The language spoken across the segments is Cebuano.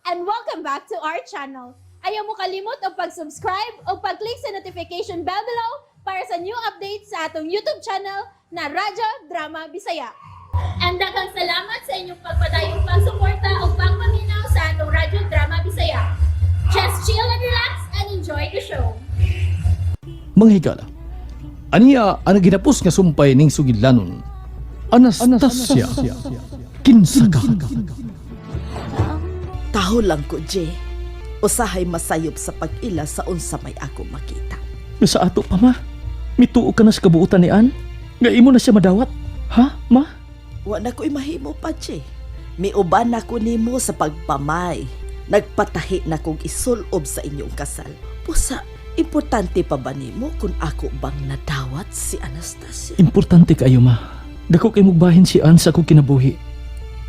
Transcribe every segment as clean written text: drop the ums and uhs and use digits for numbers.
And welcome back to our channel. Ayaw mo kalimot og pag-subscribe o pag-click sa notification bell below para sa new updates sa atong YouTube channel na Radyo Drama Bisaya. And daghang salamat sa inyong pagpadayong pagsuporta o pagpaminaw sa atong Radyo Drama Bisaya. Just chill and relax and enjoy the show. Mga higala, aniya ang ginapos nga sumpay ning sugilanon. Anastasia, kinsa ka? Taho lang ko, Jay. Usahay masayop sa pag-ila sa unsa may ako makita. Nga sa ato pa, ma. Mituo ka na sa kabuutan ni Ann. Nga imo na siya madawat. Ha, ma? Wa na ko'y mahimo pa, Jay. Miuban na ko nimo sa pagpamay. Nagpatahi na kong isulob sa inyong kasal. Pusa, importante pa ba nimo kung ako bang nadawat si Anastasia? Importante kaayo, ma. Dako kay mugbahin si Ann sa akong kinabuhi.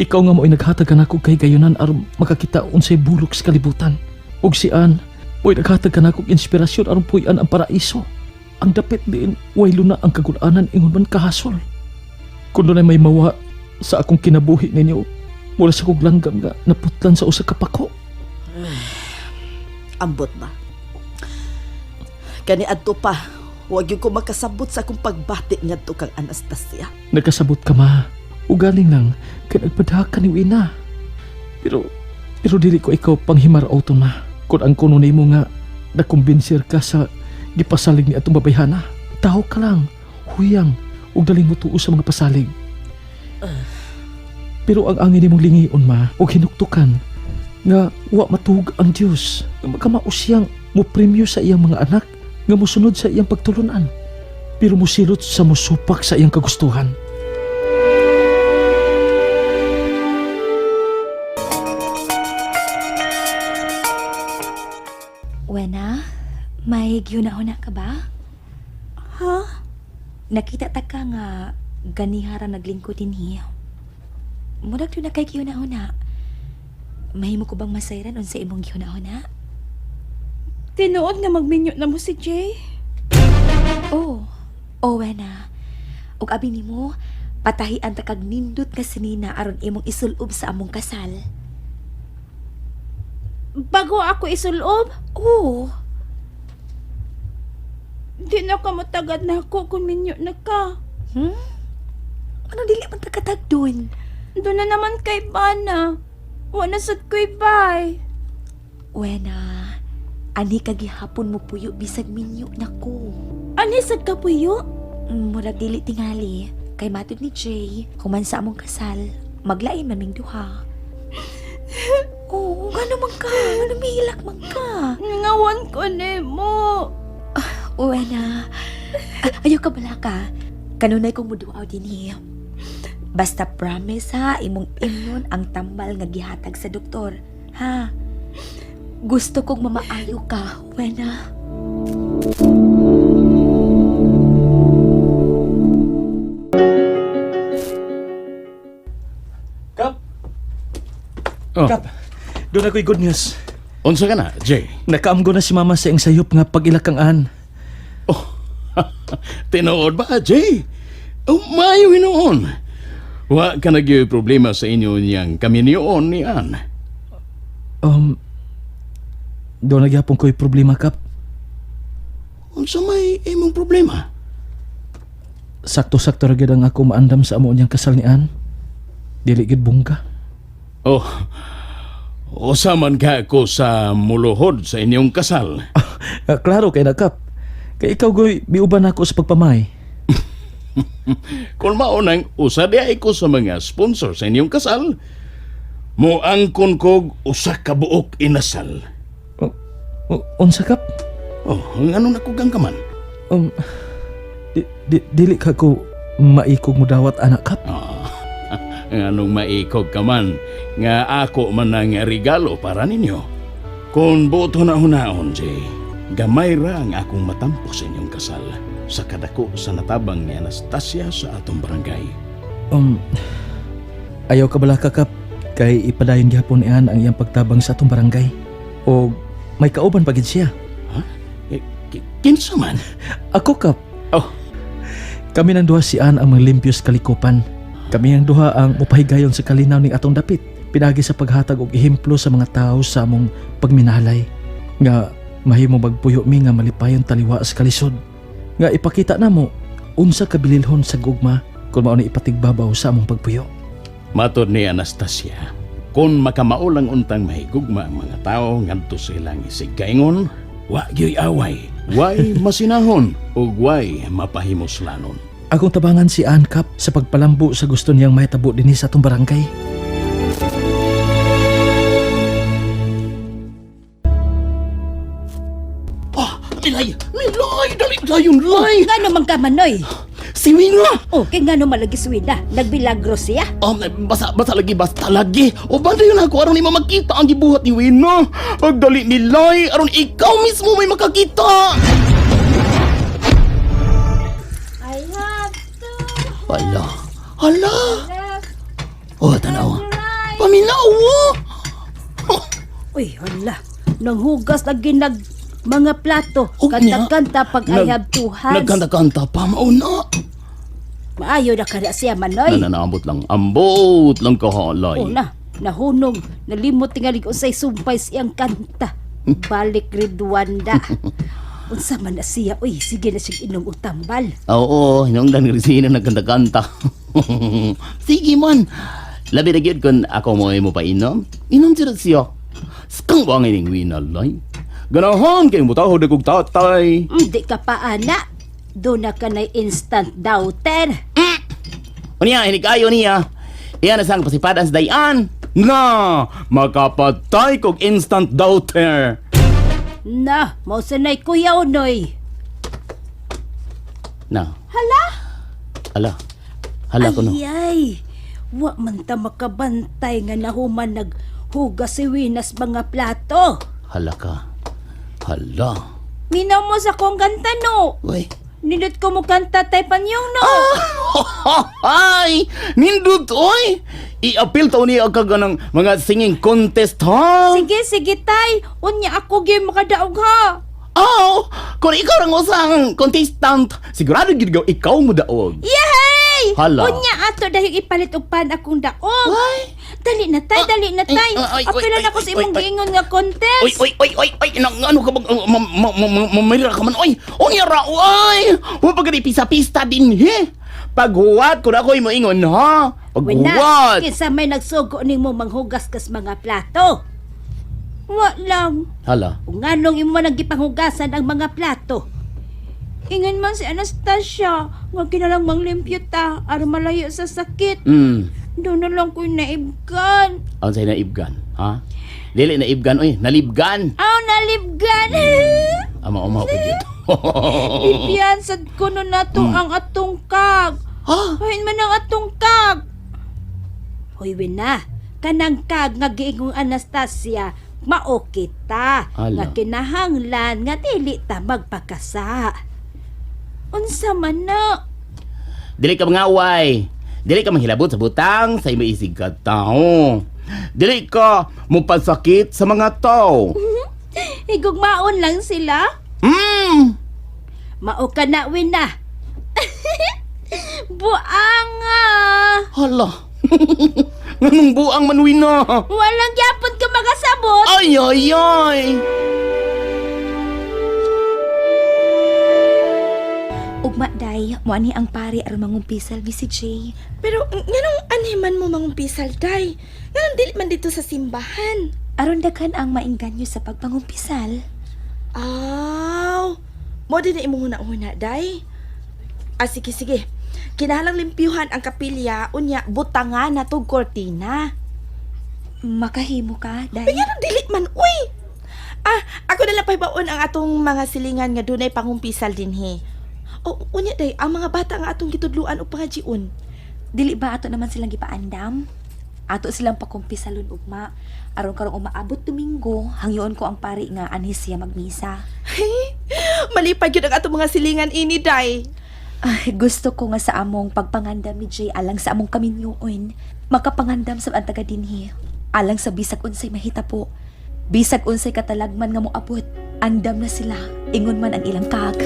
Ikaw nga mo'y naghatag kanako kay gayunan aron makakita unsay bulok sa kalibutan. Ug si Ann, mo'y naghatag kanako inspirasyon aron puy-an ang paraiso. Ang dapit diin way luna ang kagulanan ingon man kahasol. Kun dunay may mawa sa akong kinabuhi ninyo, mura sa kog langgam nga naputlan sa usa ka pako. Ambot ba? Kani adto pa, wag yun ko makasabot sa akong pagbati ngadto kang Anastasia. Nagkasabot ka, ma. Ugaling lang kay nagpadha ka ni Wina. Pero pero dili ko ikaw panghimaraoton, ma. Kung ang kuno nimo nga nakumbinsir ka sa gipasalig ni atong babayhana. Tao ka lang, huyang, ug daling mo tuo sa mga pasalig. Pero ang angin nimong lingion, ma, og hinuktukan nga wa matuog ang Dios, nga makamao siyang mo premyo sa iyang mga anak nga mosunod sa iyang pagtulunan pero musilot sa musupak sa iyang kagustuhan. Wena, may gihuna-huna ka ba? Ha? Nakita ta ka nga ganihara naglingkod dinhi. Murag na kay gihuna-huna. Mahimo ko bang masayran unsa imong gihuna-huna? Tinuod nga magminyo na mo si Jay. Oh, oh Wena. Ug abi nimo, patahian ta kag nindot nga sinina aron imong isulob sa among kasal. Bago ako isulob, Oo. di na ka matagad na ako kung minyo na ka. Hmm? Ano dili man ta katag dun? Doon na naman kay Bana. Wala sad ko'y bay. Wena, ani ka gihapon mo puyo bisag minyo nako. Ani sad ka puyo? Murag dili tingali. Kay matod ni Jay, human sa among kasal, maglain man ming duha. Oo, ngano man ka? Ngano mihilak man ka? Ngawan ko nimo. Wena, ayaw ka bala ka. Kanunay kong muduaw dinhi. Basta promise ha, imong imnon ang tambal nga gihatag sa doktor. Ha? Gusto kong mamaayo ka, Wena. Kap! Oh. Kap! Doon ako'y good news. Unsa ka na, Jay? Nakaamgo na si mama sa iyang sayop nga pag-ilak kang Ann. Oh, tinuod ba, Jay? Oh, maayo hinuon. Wa ka nagyoy problema sa inyo niyang kami niyon ni Ann. Doon nagyapon ko'y problema, Kap. Unsa may imong problema? Sakto-sakto ra gyud ang ako maandam sa amo niyang kasal ni Ann. Dili gyud bungga. Oh, usa man ka ko sa muluhod sa inyong kasal. Ah, klaro kay na, Kap. Kay ikaw goy miuban ako sa pagpamay. Kung mao nang usa di ay ko sa mga sponsor sa inyong kasal, moangkon kog usa ka buok inasal. Unsa, Kap? Oh, ngano na kog ka man? Um, dili ka ko maikog mo dawat anak, Kap. Anong maikog ka man, nga ako man ang regalo para ninyo. Kung buto na hunaon, Jay, gamay ra ang akong matampo sa inyong kasal sa kadako sa natabang ni Anastasia sa atong barangay. Ayaw ka bala ka, Kap. Kay ipadayon gihapon ni Ann ang iyang pagtabang sa atong barangay. O may kauban pa gid siya. Ha? Eh, kinsa man? Ako, Kap. Oh. Kami nang duha si Ann ang mga limpios kalikupan. Kami ang duha ang mupahigayon sa kalinaw ning atong dapit pinaagi sa paghatag og ehemplo sa mga tao sa among pagminalay nga mahimo magpuyo mi nga malipayon taliwa sa kalisod nga ipakita namo unsa kabililhon sa gugma kung mao ni ipatigbabaw sa among pagpuyo. Matod ni Anastasia, kung makamaulang untang mahigugma ang mga tao ngadto sa ilang isigkaingon, wa gyoy away, way masinahon, ug way mapahimuslanon. Akong tabangan si Ann Cap sa pagpalambo sa gusto niyang mahitabo dinhi sa atong barangay. Ah, Lilay! Lilay! Dali dayon, lay! Nga naman ka manoy. Si Wina! Okay nga naman lagi si Wina. Nagbilagro siya. Basa, basa lagi, basta lagi. O ba dayon ako, aron ni makita ang gibuhat ni Wina. Pagdali ni Lay, aron ikaw mismo may makakita. I have to Hala, hala. left Oh, tanawa. right. Paminaw, oh. Uy, hala. Nanghugas lagi nag mga plato. Og niya. Kanta-kanta pag I have two hands. Nagkanta-kanta pa, mauna. Maayo na kada siya manoy. Nananambot lang, ambot lang kahalay. Una, nahunong, nalimot tingali usay sumpay siyang kanta. Balik Ridwanda. Unsa man na siya, uy, sige na siyang inom og tambal. Oo, hinungdan nga sino nagkanta-kanta. Sige man. Labi na gyud kun ako mo mo painom. Inom jud siya. Skang ba ang ining winalay? Ganahan kay mutahod akong tatay. Hindi ka pa, ana. Doon na ka na instant daughter. Unya, hinikayo niya. Iyan na sang pasipadan sa dayan. Na, makapatay kog instant daughter. Na, mausanay kuya unoy. Na. Hala? Hala. Hala ko no. Ay, ay. Wa man ta makabantay nga nahuman naghugas si Winas mga plato. Hala ka. Hala. Minaw mo sa kong kanta no. Uy. Nindot ko mo kanta tay panyong no. Ay! Nindot, oy! I-appeal to niya ka ganang mga singing contest, ha? Sige, sige tay. Unya ako gyud makadaog ha. Oh! Kung ikaw ang usang contestant, sigurado gid gaw ikaw mo daog. Yay! Hala. Unya ato dahil ipalit og pan akong daog. Ay! Dali na tay, dali na tay. ay, ay, Apilan ay, ako sa ay, imong ay, ay. giingon nga contest. Oy, oy, oy, oy, oy, nang ano ka bang, mamira ka man, oy, unya ra, oy, huwag pa gani pisa-pista din, he? Paghuwat, kung ako'y moingon, ha? Wena, Paghuwat. kinsa may nagsugo nimo manghugas kas mga plato. Wa lang. Hala. Kung nganong imo man ang gipanghugasan ang mga plato. Ingon man si Anastasia nga kinalang manglimpyo ta aron malayo sa sakit. Doon na lang ko'y naibgan. Ang sa'yo naibgan, ha? Dili naibgan, oy, nalibgan. Aw, nalibgan. Ama, uma ko dito. Bibian, sad ko no nato ang atong kag. Ha? Hain man ang atong kag. Hoy Wena, kanang kag nga giingong Anastasia, mao kita Ala. nga kinahanglan nga dili ta magpakasa. Unsa man na? Dili ka mangaway. Dili ka manghilabot sa butang sa imo isig ka tao. Dili ka mupasakit sa mga tao. Higugmaon lang sila. Mao ka na Wena. Buanga. Hala. Nganong buang manuina. Walang gyapon ka makasabot. Ay ay ay. Ugma day, mo ani ang pare aron mangumpisal mi si Jay. Pero nganong anhiman mo mangumpisal, day? Nganong dili man dito sa simbahan? Aron daghan ang mainganyo sa pagpangumpisal. Aw, mo din na imong huna-huna, day. Ah, sige, sige. Kinahalang limpyuhan ang kapilya, unya, butangan na tog kortina. Makahimo ka, day. Pero nganong dili man, uy! Ah, ako na lang pahibaon ang atong mga silingan nga dunay pangumpisal dinhi. O, unya, day, ang mga bata nga atong gitudluan o pangajiun. Dili ba ato naman silang gipaandam? Ato silang pakumpisalon ugma. Aron karong umaabot Domingo, hangyoon ko ang pari nga anhi siya magmisa. Malipad yun ang atong mga silingan ini, day. Ay, gusto ko nga sa among pagpangandam ni Jay alang sa among kaminyoon. Makapangandam sa ang taga dinhi. Alang sa bisag unsay mahitapo. Bisag unsay katalagman nga moabot. Andam na sila. Ingon man ang ilang kag.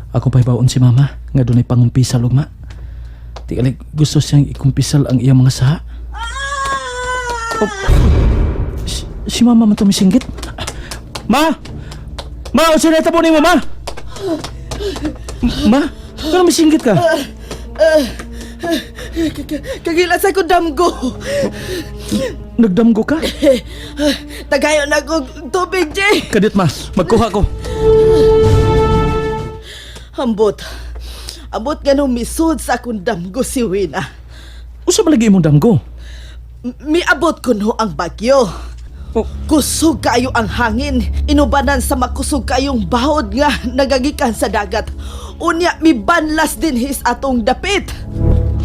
Akong pahibaon si mama Nga dunay pangumpisal ugma. Tingali gusto siyang ikumpisal ang iyang mga saha. Oh, si mama man to misinggit. Ma! Ma, unsa na tabo nimo, ma? Ma, ngano misinggit ka? Kagila sa ko damgo. Nagdamgo ka? Tagayo na kog tubig, Jay. Kadit ma, magkuha ko. Ambot. Ambot nga nung misud sa akong damgo si Wina. Usa ba lagi imong damgo? Miabot ko no ang bagyo. Oh. Kusog kayo ang hangin. Inubanan sa makusog kayong bahod nga nagagikan sa dagat. Unya mibanlas din his atong dapit.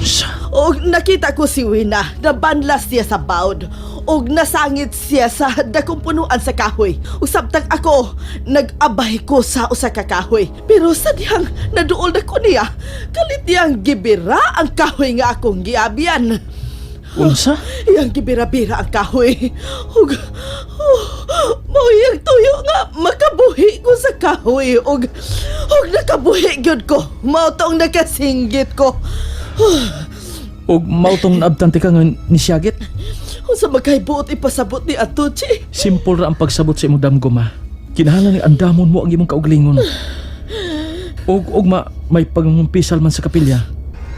Sa Og nakita ko si Wina, nabanlas siya sa baod. Og nasangit siya sa dakong punuan sa kahoy. Ug samtang ako, nag-abay ko sa usa ka kahoy. Pero sa dihang naduol na ko niya, kalit niyang gibira ang kahoy nga akong giabian. Unsa? Iyang gibira-bira ang kahoy. Ug oh, mao iyang tuyo nga makabuhi ko sa kahoy. Ug nakabuhi gyud ko. Mao tong nakasinggit ko. Og mao tong naabtante ka nga nisyagit? Unsa magkaibuot ipasabot ni Ato, Che? Simple ra ang pagsabot sa imong damgo, ma. Kinahanglan nga andamon mo ang imong kauglingon. Og ugma may pangumpisal man sa kapilya.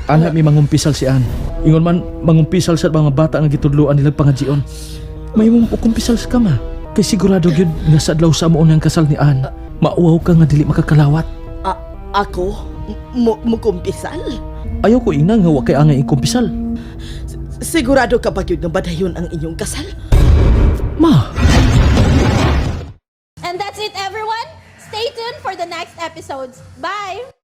Ana may mangumpisal si Ann. Ingon man mangumpisal sa mga bata nga gitudloan nila pangajion. May mong ukumpisal sa kama. Kay sigurado gyud nga sa adlaw sa amo ang kasal ni Ann, mauwaw ka nga dili makakalawat. Ako? Mukumpisal? Ayaw ko ingna nga wa kay angay ikumpisal. Sigurado ka ba gyud nga badayon ang inyong kasal? Ma, And that's it, everyone. Stay tuned for the next episodes. Bye!